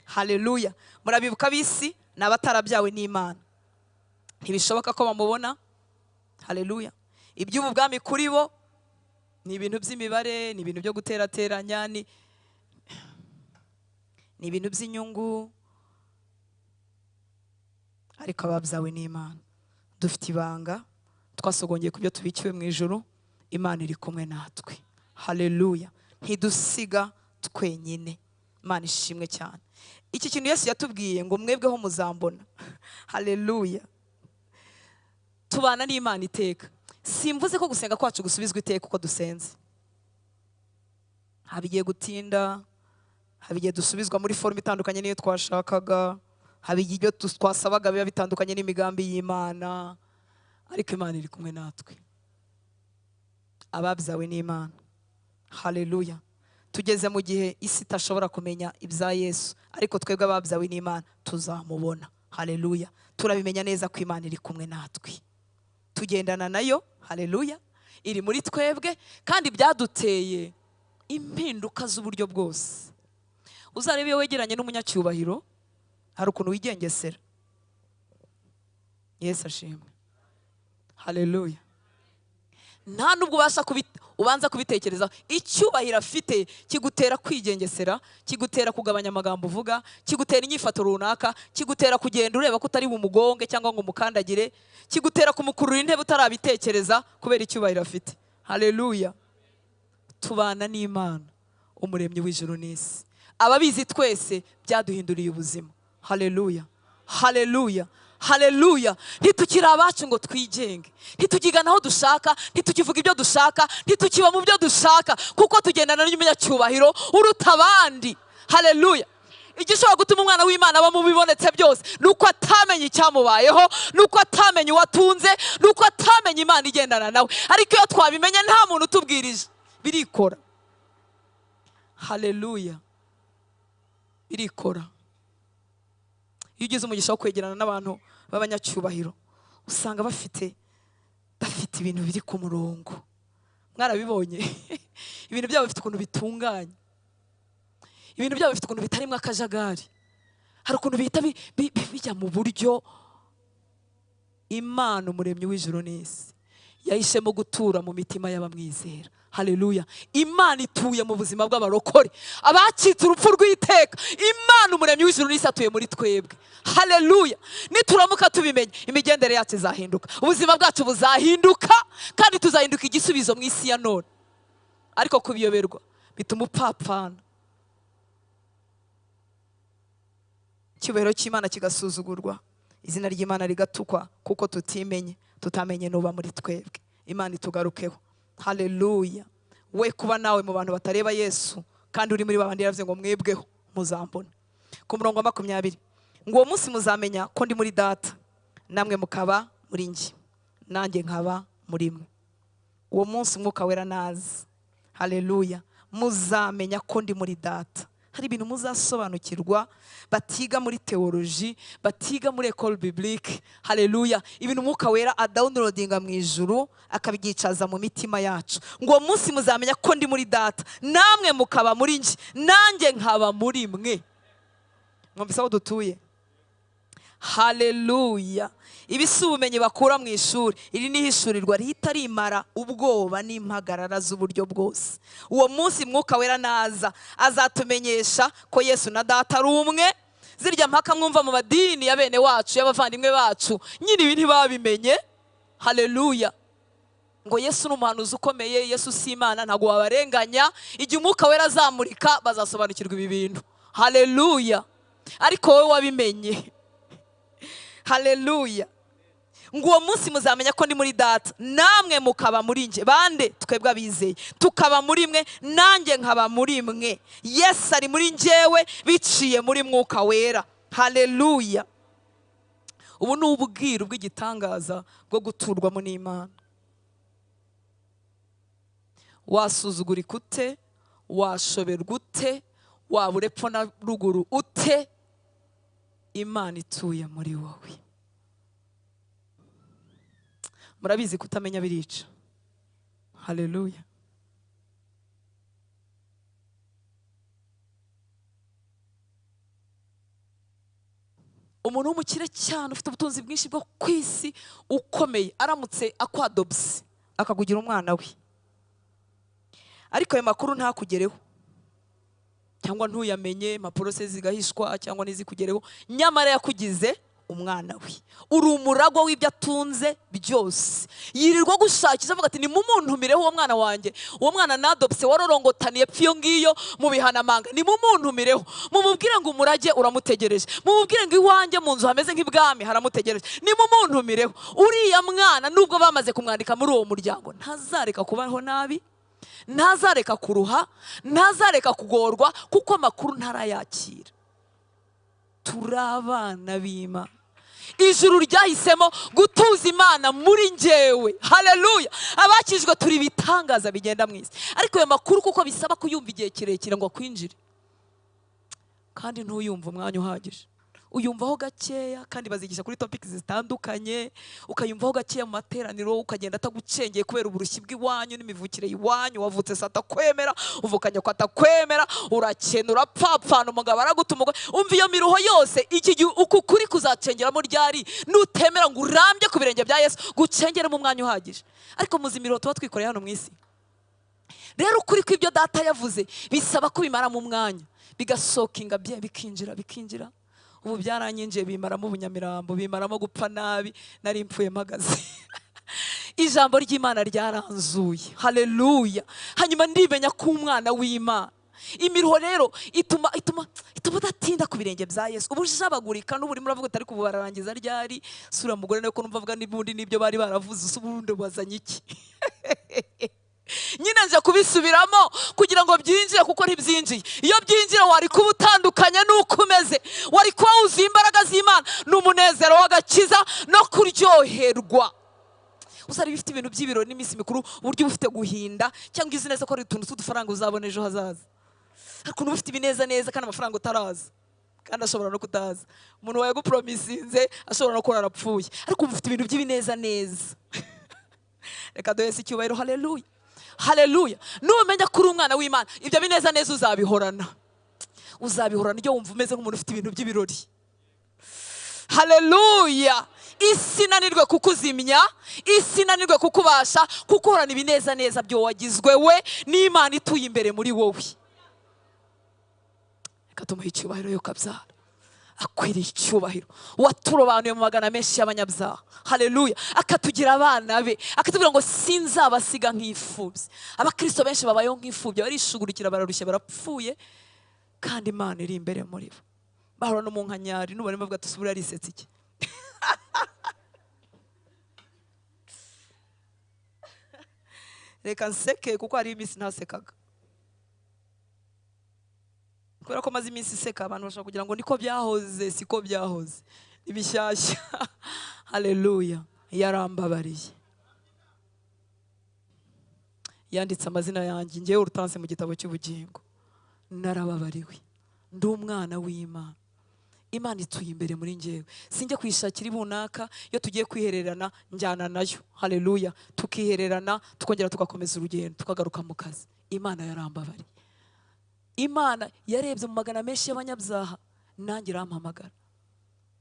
Haleluya. Murabibuka abisi ni abatarabyawe n'Imana, ntibishoboka ko bamubona. Haleluya. Iby'ubu bwami kuri bo ni ibintu by'imibare, ni ibintu byo guterateranya, ni ibintu by'inyungu. Ariko ababyawe n'Imana dufite ibanga, twasogongeye ku byo tubikiwe mu ijuru. Imana iri kumwe natwe. Haleluya. Ntidusiga twenyine. Imana ishimwe cyane. Iki kintu Yesu yatubwiye ngo mwebweho muzambona. Haleluya. Tubana n'Imana iteka. Simvuze ko gusenga kwacu gusubizwa iteka uko dusenze. Habigiye gutinda, habigiye dusubizwa muri forme itandukanye n'iyo twashakaga, habigiye ibyo twasabaga biba bitandukanye n'imigambi y'Imana, ariko Imana iri kumwe natwe. Ababyawe n'Imana. Haleluya. Tugeze mu gihe isi itashobora kumenya ibya Yesu, ariko twebwe ababyawe n'Imana tuzamubona. Haleluya. Turabimenya neza ko Imana iri kumwe natwe, tugendana nayo. Haleluya. Iri muri twebwe, kandi byaduteye impinduka z'uburyo bwose. Uzarebe iyo wegeranye n'umunyacyubahiro hari ukuntu wigengesera. Yesu ashimwe. Haleluya. Nta nubwo ubasha ubanza kubitekereza. Icyubahiro afite kigutera kwigengesera, kigutera kugabanya amagambo uvuga, kigutera inyifato runaka, kigutera kugenda ureba ko utari bumugonge cyangwa ngo umukandagire, kigutera kumukurura intebe utarabitekereza kubera icyubahiro afite. Haleluya. Tubana n'Imana umuremyi w'ijuru n'isi. Ababizi twese byaduhinduriye ubuzima. Haleluya. Haleluya. Haleluya. Ntitukiri abacu ngo twigenge, ntitugigana aho dushaka, ntitukivuga ibyo dushaka, ntitukiba mu byo dushaka, kuko tugendana n'umunyacyubahiro uruta abandi. Haleluya. Igishobora gutuma umwana w'Imana aba mu bibonetse byose nuko atamenye icyamubayeho, nuko atamenye uwatunze, nuko atamenye Imana igendana nawe. Ariko iyo twabimenye nta muntu utubwirije, birikora. Haleluya, birikora. Iyo ugize umugisha wo kwegerana n'abantu b'abanyacyubahiro, usanga bafite ibintu biri ku murongo. Mwarabibonye ibintu byabo bifite ukuntu bitunganye, ibintu byabo bifite ukuntu bitarimo akajagari, hari ukuntu bihita bijya mu buryo. Imana umuremyi w'ijuru n'isi yahisemo gutura mu mitima y'abamwizera. Haleluya. Imana ituye mu buzima bw'abarokore, abacitse urupfu rw'iteka. Imana umuremyi w'ijuru n'isi atuye muri twebwe. Haleluya. Nituramuka tubimenye, imigendere yacu izahinduka, ubuzima bwacu buzahinduka, kandi tuzahinduka igisubizo mu isi ya none. Ariko kubiyoberwa bituma upfapfana, icyubahiro cy'Imana kigasuzugurwa, izina ry'Imana rigatukwa, kuko tutimenye, tutamenye nuba muri twebwe. Imana itugarukeho. Haleluya. We kuba nawe mu bantu batareba Yesu, kandi uri muri babandi yaravuze ngo mwebweho muzambona. Ku murongo wa 20, ngo uwo munsi muzamenya ko ndi muri Data, namwe mukaba muri njye, nanjye nkaba muri mwe. Uwo munsi Umwuka Wera naza, haleluya, muzamenya ko ndi muri Data. Hari ibintu muzasobanukirwa batiga muri theology, batiga muri école biblique. Haleluya. Ibintu Umwuka Wera adownloadinga mu ijuru akabyicaza mu mitima yacu. Ngo uwo munsi muzamenya ko ndi muri Data, namwe mukaba muri njye, nanjye nkaba muri mwe. Mwumvise aho dutuye? Haleluya. Ibi si ubumenyi bakura mu ishuri, iri ni ihishurirwa rihita rimara ubwoba n'impagarara z'uburyo bwose. Uwo munsi Mwuka Wera naza azatumenyesha ko Yesu na Data ari umwe. Zirya mpaka mwumva mu madini ya bene wacu, y'abavandimwe bacu, nyine ibi ntibabimenye. Haleluya. Ngo Yesu ni umuhanuzi ukomeye, Yesu si Imana, ntabwo wabarenganya. Igihe Umwuka Wera azamurika bazasobanukirwa ibi bintu. Haleluya. Ariko wowe wabimenye. Haleluya. Ngo uwo munsi muzamenya ko ndi muri Data, namwe mukaba muri njye. Bande? Twebwe abizeye, tukaba muri mwe, nanjye nkaba muri mwe. Yesu ari muri njyewe biciye muri Mwuka Wera. Haleluya. Ubu ni ubwiru bw'igitangaza bwo guturwamo n'Imana. Wasuzugurika ute? Washoberwa ute? Waba urepfo na ruguru ute? Imana ituye muri wowe. Murabizi kutamenya birica. Haleluya. Umuntu w'umukire cyane ufite ubutunzi bwinshi bwo ku isi ukomeye, aramutse akwadobse akakugira umwana we, ariko ayo makuru ntakugereho, cyangwa ntuyamenye, impapuro se zigahishwa cyangwa ntizikugereho, nyamara yakugize umwana we. Uri umuragwa w'ibyo atunze byose. Yirirwa gushakisha avuga ati nimumuntumireho uwo mwana wanjye, uwo mwana nadopse warorongotaniye pfi iyo ngiyo mu bihanamanga, nimumuntumireho, mumubwire ngo umurage uramutegereje, mumubwire ngo iwanjye mu nzu hameze nk'ibwami haramutegereje, nimumuntumireho. Uriya mwana nubwo bamaze kumwandika muri uwo muryango, ntazareka kubaho nabi, ntazareka kuruha, ntazareka kugorwa, kuko amakuru ntarayakira. Turi abana b'Imana. Ijuru ryahisemo gutuza Imana muri njyewe. Haleluya. Abakijwe turi ibitangaza bigenda mu isi. Ariko ayo makuru kuko bisaba kuyumva igihe kirekire ngo akwinjire, kandi ntuyumva umwanya uhagije, uyumvaho gakeya, kandi bazigisha kuri topics zitandukanye, ukayumvaho gakeya mu materaniro, ukagenda atagucengeye kubera uburushyi bw'iwanyu n'imivukire y'iwanyu. Wavutse se atakwemera, uvukanye ko atakwemera, urakena, urapfapfana, umugabo aragutuma. Umva iyo miruho yose, iki gihe uku kuri kuzacengeramo ryari nutemera ngo urambye ku birenge bya Yesu, gucengeremo umwanya uhagije. Ariko muzi imiruho tuba twikoreye hano mu isi. Rero ukuri kw'ibyo Data yavuze bisaba ko bimara mu mwanya, bigasokinga bye, bikinjira bikinjira. Ubu byaranyinjiye, bimaramo ubunyamirambo, bimaramo gupfa nabi, nari mpfuye mpagaze. Ijambo ry'Imana ryaranzuye. Haleluya. Hanyuma ndimenya ko umwana w'Imana. Imiruho rero ituma udatinda ku birenge bya Yesu. Ubu ujabagurika n'ubu urimo uravuga utari kubararangiza ryari, sura mugore nawe ko numva avuga n'ubundi n'ibyo bari baravuze, ubundi bazanye iki? Nyine nje kubisubiramo kugira ngo byinjire, kuko ntibyinjiye. Iyo byinjira wari kuba utandukanye n'uko umeze, wari kuba wuzuye imbaraga z'Imana n'umunezero w'agakiza no kuryoherwa. Uzari bifite ibintu by'ibirori n'iminsi mikuru, uburyo ufite guhinda cyangwa izi neza ko ari utuntu tw'udufaranga uzabona ejo hazaza. Ariko uba ufite ibineza neza kandi amafaranga utaraza, kandi ashobora no kutaza. Umuntu wayagupromisinze ashobora no kuba arapfuye, ariko uba ufite ibintu by'ibineza neza. Reka duhese icyubahiro. Haleluya, haleluya. Numenya ko uri umwana w'Imana, ibyo bineza neza uzabihorana, uzabihorana. Iyo wumva umeze nk'umuntu ufite ibintu by'ibirori. Haleluya. Isi inanirwe kukuzimya, isi inanirwe kukubasha, kuko uhorana ibineza neza byo wagizwe we n'Imana ituye imbere muri wowe. Reka tumuhe icyubahiro yo kabyara, akwiriye icyubahiro. Waturobanuye mu magana menshi y'abanyabyaha. Haleluya. Akatugira abana be, akatubwira ngo sinzabasiga nk'imfubyi. Abakristo benshi babayeho nk'imfubyi, barishugurikira, bararushye, barapfuye, kandi Imana iri imbere muri bo. Bahora no mu nkanyari, nubona bavuga ati subira arisetse iki. Reka nseke kuko hari iminsi ntasekaga. Kubera ko maze iminsi iseka, abantu bashobora kugira ngo niko byahoze, siko byahoze. Ibishyashya. Haleluya. Yarambabariye. Yanditse amazina yanjye ngewe urutanse mu gitabo cy'ubugingo. Narababariwe. Ndi umwana w'Imana. Imana ituye imbere muri ngewe. Sinjye kwishakira ibunaka, iyo tugiye kwihererana njyana nayo. Haleluya. Tukihererana, tukongera tugakomeza urugendo, tukagaruka mu kazi. Imana yarambabariye. Imana yarebye mu magana menshi y'abanyabyaha, nanjye irampamagara.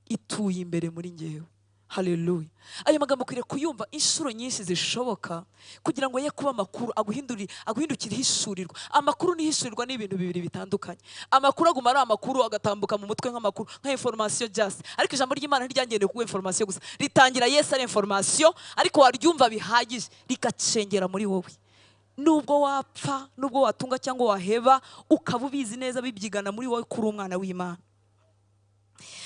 Ituye imbere muri ngewe. Haleluya. Ayo magambo ukwiriye kuyumva inshuro nyinshi zishoboka kugira ngo ye kuba amakuru aguhindukire ihishurirwa. Amakuru n'ihishurirwa ni ibintu bibiri bitandukanye. Amakuru aguma ari amakuru, agatambuka mu mutwe nk'amakuru, nka information just. Ariko ijambo ry'Imana ntiryangendeye kuba information gusa. Ritangira Yesu ari information, ariko waryumva bihagije rikacengera muri wowe. Nubwo wapfa, nubwo watunga cyangwa waheba, ukaba ubizi neza bibyigana muri wowe kuri umwana w'Imana.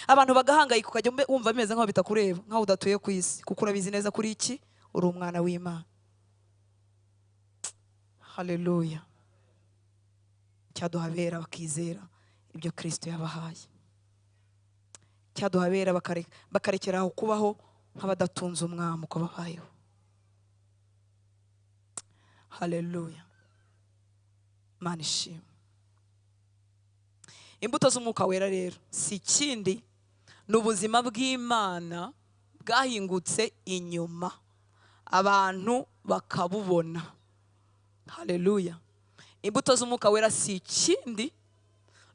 Abantu bagahangayika ukajya wumva bimeze nkaho bitakureba, nkaho udatuye ku isi, kuko urabizi neza kuri iki uri umwana w'Imana. Haleluya. Cyaduhabera bakizera ibyo Kristo yabahaye. Cyaduhabera bakarekera aho kubaho nk'abadatunze umwami uko babayeho. Haleluya. Imana ishimwe. Imbuto z'umwuka wera rero si ikindi, ni ubuzima bw'Imana bwahingutse inyuma, abantu bakabubona. Haleluya. Imbuto z'umwuka wera si ikindi,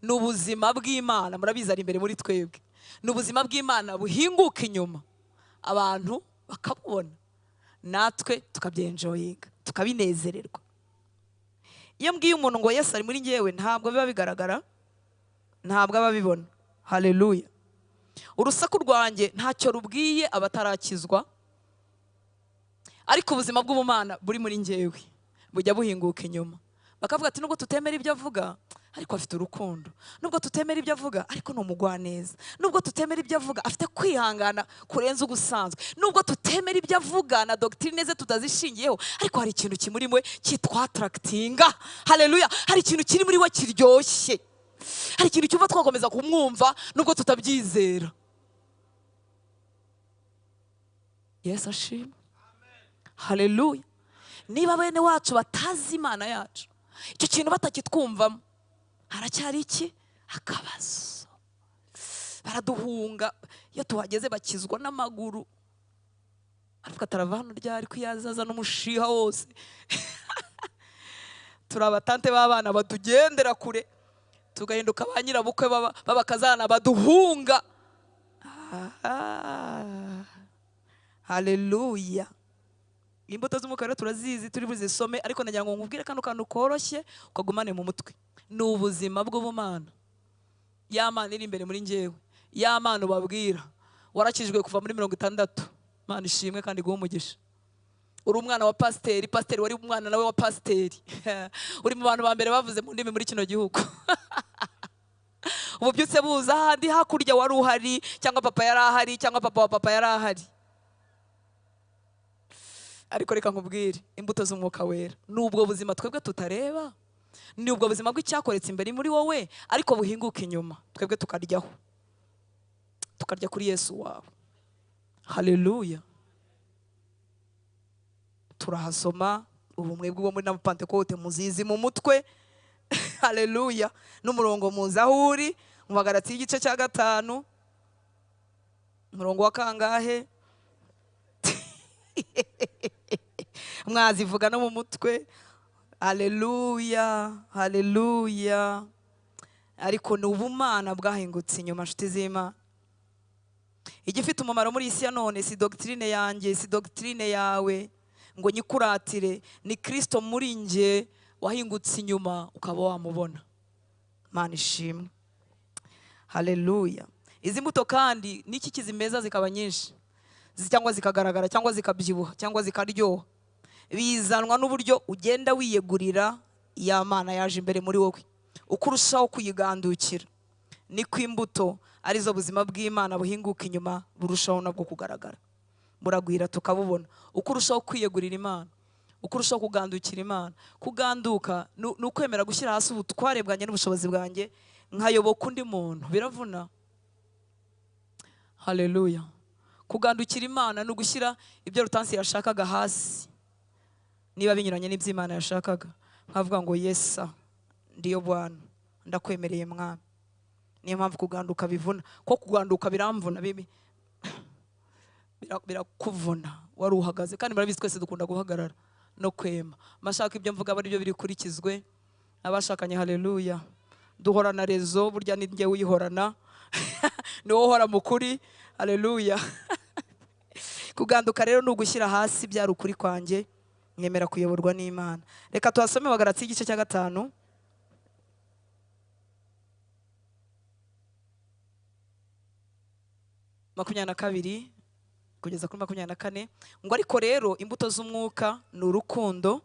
ni ubuzima bw'Imana. Murabizi ari imbere muri twebwe. Ni ubuzima bw'Imana buhinguka inyuma, abantu bakabubona, natwe tukabyenjoyinga, tukabinezererwa. Iyo mbwiye umuntu ngo Yesu ari muri ngewe, ntabwo biba bigaragara, ntabwo ababibona. Haleluya. Urusaku rwanjye ntacyo rubwiye abatarakizwa, ariko ubuzima bw'ubumana buri muri ngewe bujya buhinguka inyuma. Bakavuga ati nubwo tutemera ibyo avuga, ariko afite urukundo. Nubwo tutemera ibyo avuga, ariko ni umugwaneza. Nubwo tutemera ibyo avuga, afite kwihangana kurenza ugusanzwe. Nubwo tutemera ibyo avuga na doctrine ze tutazishingiyeho, ariko hari ikintu kimuri we cyitwa attractinga. Haleluya. Hari ikintu kiri muri we kiryoshye. Hari ikintu cyumva twakomeza kumwumva nubwo tutabyizera. Yesu ashimwe. Haleluya. Niba bene wacu batazi Imana yacu, icyo kintu batakitwumvamo, haracyari iki? Akabazo. Baraduhunga iyo tuhageze bakizwa n'amaguru. Ariko atarava hano ryari kwiyazaza n'umushiha wose. Turi abatante b'abana batugendera kure, tugahinduka ba nyirabukwe babakazana baduhunga. Haleluya. Imbuto z'umwuka rero turazizi, turi buzisome, ariko nagira ngo nkubwire kano kantu koroshye ukagumane mu mutwe. Ni ubuzima bw'ubumana. Ya Mana iri imbere muri ngewe, ya Mana ubabwira warakijwe kuva muri 60. Mana ishimwe kandi iguhe umugisha. Uri umwana wa pasiteri, pasiteri wari umwana nawe wa pasiteri. Uri mu bantu ba mbere bavuze mu ndimi muri kino gihugu. Ububyutse buza ahandi hakurya wari uhari, cyangwa papa yari ahari, cyangwa papa wa papa yari ahari. Ariko reka nkubwire, imbuto z'umwuka wera ni ubwo buzima twebwe tutareba, ni ubwo buzima bw'icyakoretse imbere muri wowe ariko buhinguka inyuma, twebwe tukaryaho, tukarya kuri Yesu wawe. Haleluya. Turahasoma ubumwe bw'uwo muri n'Abapantekote muzizi mu mutwe. Haleluya. N'umurongo muzi aho uri mu Bagalatiya igice cya 5 umurongo wa kangahe? Mwazivuga no mu mutwe. Haleluya, haleluya. Ariko ni ubumana bwahingutse inyuma, nshuti z'Imana. Igifite umumaro muri isi ya none si doctrine yanjye, si doctrine yawe ngo nyikuratire, ni Kristo muri nge wahingutse inyuma ukaba wamubona. Mana ishimwe. Haleluya. Izi mbuto kandi niki kizimeza zikaba nyinshi, cyangwa zikagaragara, cyangwa zikabyibuha, cyangwa zikaryoha, bizanwa n'uburyo ugenda wiyegurira ya Mana yaje imbere muri wowe. Uko urushaho kuyigandukira niko imbuto arizo buzima bw'Imana buhinguka inyuma burushaho nabwo kugaragara, buragwira tukabubona. Uko urushaho kwiyegurira Imana, uko urushaho kugandukira Imana. Kuganduka ni ukwemera gushyira hasi ubutware bwanjye n'ubushobozi bwanjye nkayoboka undi muntu. Biravuna. Haleluya. Kugandukira Imana ni ugushyira ibyo Rutansi yashakaga hasi, niba binyuranye n'iby'Imana yashakaga, nkavuga ngo yesa ndiyo Bwana, ndakwemereye Mwami. Niyo mpamvu kuganduka bivuna, ko kuganduka biramvuna, bibi birakuvuna. Wari uhagaze, kandi murabizi twese dukunda guhagarara no kwema. Mashaka ibyo mvuga bari byo birikurikizwe. Abashakanye haleluya, duhorana rezo, burya ni njye uyihorana ni wowe uhora mukuri. Haleluya. Kuganduka rero ni ugushyira hasi byari ukuri kwanjye, mwemera kuyoborwa n'Imana. Reka tuhasome Bagalatiya igice cya 5. 22 kugeza kuri 24, ngo ariko rero imbuto z'umwuka ni urukundo,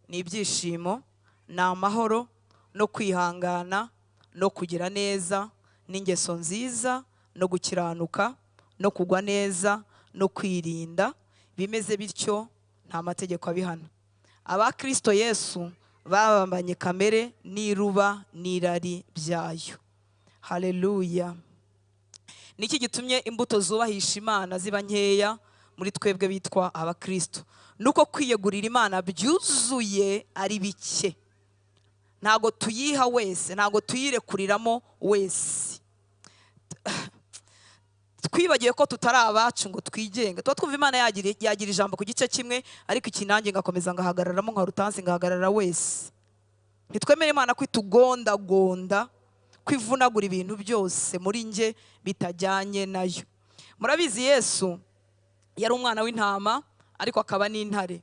ni ibyishimo, ni amahoro, no kwihangana, no kugira neza, n'ingeso nziza, no gukiranuka, no kugwa neza, no kwirinda. Bimeze bityo nta mategeko abihana. Aba Kristo Yesu babambanye kamere n'iruba n'irari byayo. Haleluya. Niki gitumye imbuto zubahisha Imana ziba nkeya muri twebwe bitwa abakristo? Nuko kwiyegurira Imana byuzuye ari bike. Ntago tuyiha wese, ntago tuyirekuriramo wese. Twibagiye ko tutari abacu ngo twigenge. Tuba twumva Imana yagira ijambo ku gice kimwe, ariko iki nanjye ngakomeza ngahagararamo nka Rutansi, ngahagarara wese. Ntitwemere Imana kwitugondagonda, kwivunagura ibintu byose muri nge bitajyanye nayo. Murabizi Yesu yari umwana w'intama ariko akaba n'intare.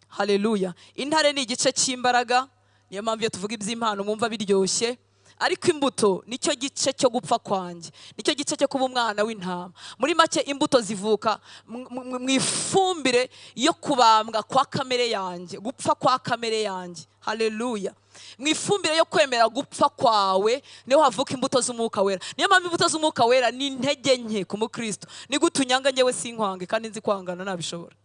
Haleluya. Intare ni igice cy'imbaraga, niyo mpamvu iyo tuvuga iby'impano mwumva biryoshye, ariko imbuto nicyo gice cyo gupfa kwanjye, nicyo gice cyo kuba umwana w'intama. Muri make imbuto zivuka mu ifumbire yo kubambwa kwa kamere yanjye, gupfa kwa kamere yanjye. Haleluya. Mu ifumbire yo kwemera gupfa kwawe niho havuka imbuto z'umwuka wera. Niyo mpamvu imbuto z'umwuka wera ni intege nke ku mukristo. Ni gute unyanga njyewe sinkwange kandi nzi kwangana nabishobora?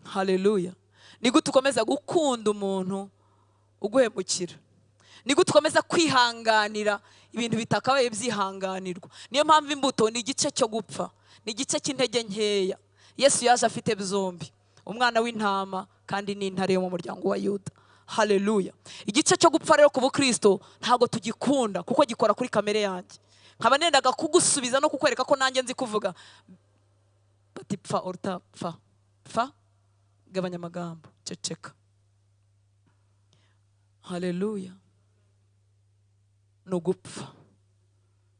Haleluya. Ni gute ukomeza gukunda umuntu uguhemukira? Ni gute ukomeza kwihanganira ibintu bitakabaye byihanganirwa? Niyo mpamvu imbuto ni igice cyo gupfa, ni igice cy'intege nkeya. Yesu yaje afite byombi, umwana w'intama kandi n'intare yo mu muryango wa Yuda. Haleluya. Igice cyo gupfa rero ku bukristo ntago tugikunda kuko gikora kuri kamere yanjye. Nkaba nendaga kugusubiza no kukwereka ko nanjye nzi kuvuga. Bati pfa oruta pfa. Pfa, gabanya amagambo, ceceka. Haleluya. No gupfa.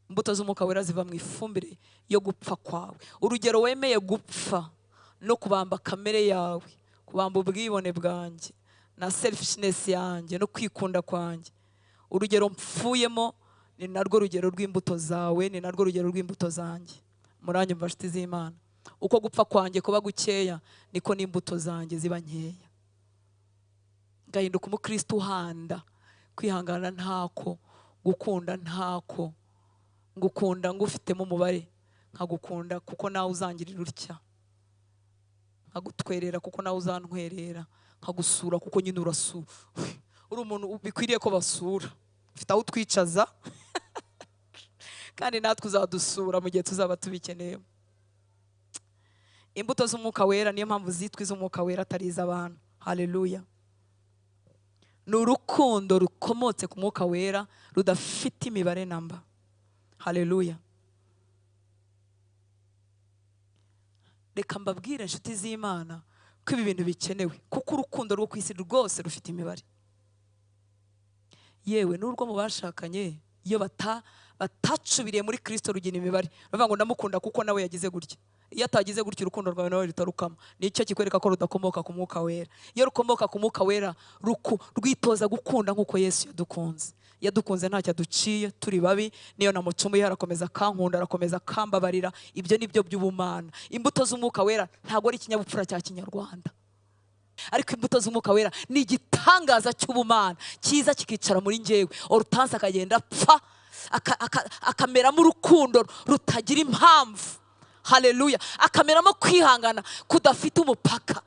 Imbuto z'umwuka wera ziva mu ifumbire yo gupfa kwawe. Urugero wemeye gupfa no kubamba kamere yawe, kubamba ubwibone bwanjye na selfishness yanjye no kwikunda kwanjye. Urugero mpfuyemo ni narwo rugero rw'imbuto zawe, ni narwo rugero rw'imbuto zanjye. Muranyumva nshuti z'Imana? Uko gupfa kwanjye kuba gukeya niko n'imbuto zanjye ziba nkeya. Ngahinduka umukristo uhanda, kwihangana ntako, gukunda ntako, ngukunda ngufitemo umubare, nkagukunda kuko nawe uzangirira utya. Nkagutwerera kuko nawe uzantwerera, nkagusura kuko nyine urasura, uri umuntu bikwiriye ko basura, ufite aho utwicaza kandi natwe uzadusura mu gihe tuzaba tubikeneye. Imbuto z'umwuka wera niyo mpamvu zitwa iz'umwuka wera atari iz'abantu. Haleluya. Ni urukundo rukomotse ku mwuka wera rudafite imibare namba. Haleluya. Reka mbabwire inshuti z'Imana ko ibi bintu bikenewe, kuko urukundo rwo ku isi rwose rufite imibare. Yewe n'urwo mu bashakanye iyo batacubiriye muri Kristo rugira imibare. Bavuga ngo ndamukunda kuko nawe yagize gutya. Iyo atagize gutya urukundo rwawe nawe rutarukama. Nicyo kikwereka ko rudakomoka ku mwuka wera. Iyo rukomoka ku mwuka wera rwitoza gukunda nk'uko Yesu yadukunze. Yadukunze ntacyo aduciye, turi babi, niyo namucumuye arakomeza akankunda, arakomeza akambabarira. Ibyo nibyo by'ubumana. Imbuto z'umwuka wera ntabwo ari ikinyabupfura cya kinyarwanda, ariko imbuto z'umwuka wera ni igitangaza cy'ubumana cyiza kikicara muri njyewe. Hortense akagenda apfa akameramo urukundo rutagira impamvu. Haleluya. Akameramo kwihangana kudafite umupaka.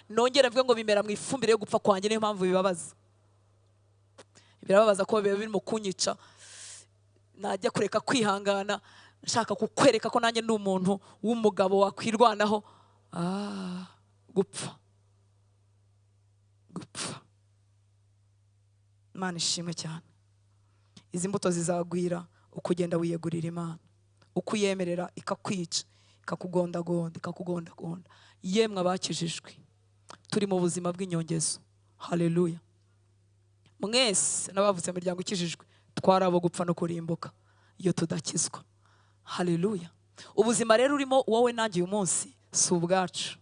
Nongera mvuge ngo bimera mu ifumbire yo gupfa kwanjye, niyo mpamvu bibabaza. Birababaza ko biba birimo kunyica. Najya kureka kwihangana nshaka kukwereka ko nanjye ndi umuntu w'umugabo wakwirwanaho. Gupfa. Gupfa. Imana ishimwe cyane. Izi mbuto zizagwira uko ugenda wiyegurira Imana, uko uyemerera ikakwica, ikakugondagonda, ikakugondagonda. Yemwe abakijijwe, turi mu buzima bw'inyongezo. Haleluya. Mwese n'abavutse mu miryango ikijijwe twari abo gupfa no kurimbuka iyo tudakizwa. Haleluya. Ubuzima rero urimo wowe nanjye uyu munsi si ubwacu,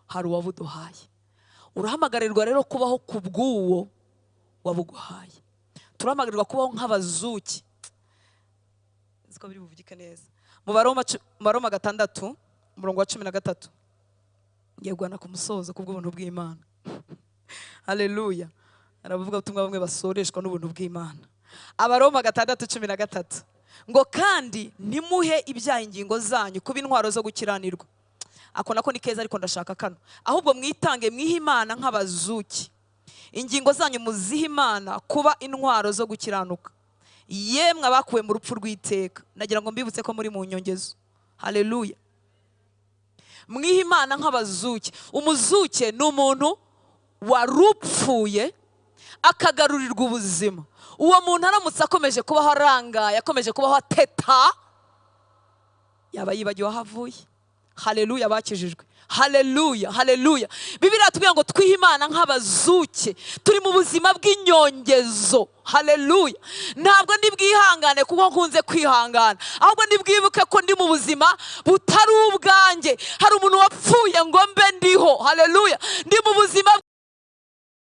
hari uwabuduhaye. Urahamagarirwa rero kubaho ku bw'uwo wabuguhaye. Turahamagarirwa kubaho nk'abazuki. Nziko biri buvugike neza. Mu Baroma 6 umurongo wa 13. Ngiye guhana ku musozo kubw'ubuntu bw'Imana. Haleluya. Aravuga ubutumwa bamwe basoreshwa n'ubuntu bw'Imana. Abaroma 6:13 ngo kandi ntimuhe ibyaha ingingo zanyu kuba intwaro zo gukiranirwa. Ako nako ni keza, ariko ndashaka kano. Ahubwo mwitange mwihe Imana nk'abazuki. Ingingo zanyu muzihe Imana kuba intwaro zo gukiranuka. Yemwe abakuwe mu rupfu rw'iteka. Nagira ngo mbibutse ko muri mu nyongezo. Haleluya. Mwihe Imana nk'abazuki. Umuzuke ni umuntu warupfuye akagarurirwa ubuzima. Uwo muntu aramutse akomeje kubaho arangaye, akomeje kubaho ateta, yaba yibagiwe aho avuye. Haleluya bakijijwe. Haleluya, haleluya. Bibiliya iratubwira ngo twihe Imana nk'abazuke. Turi mu buzima bw'inyongezo. Haleluya. Ntabwo ndi bwihangane kuko nkunze kwihangana, ahubwo ndi bwibuke ko ndi mu buzima butari ubwanjye. Hari umuntu wapfuye ngo mbe ndiho. Haleluya. Ndi mu buzima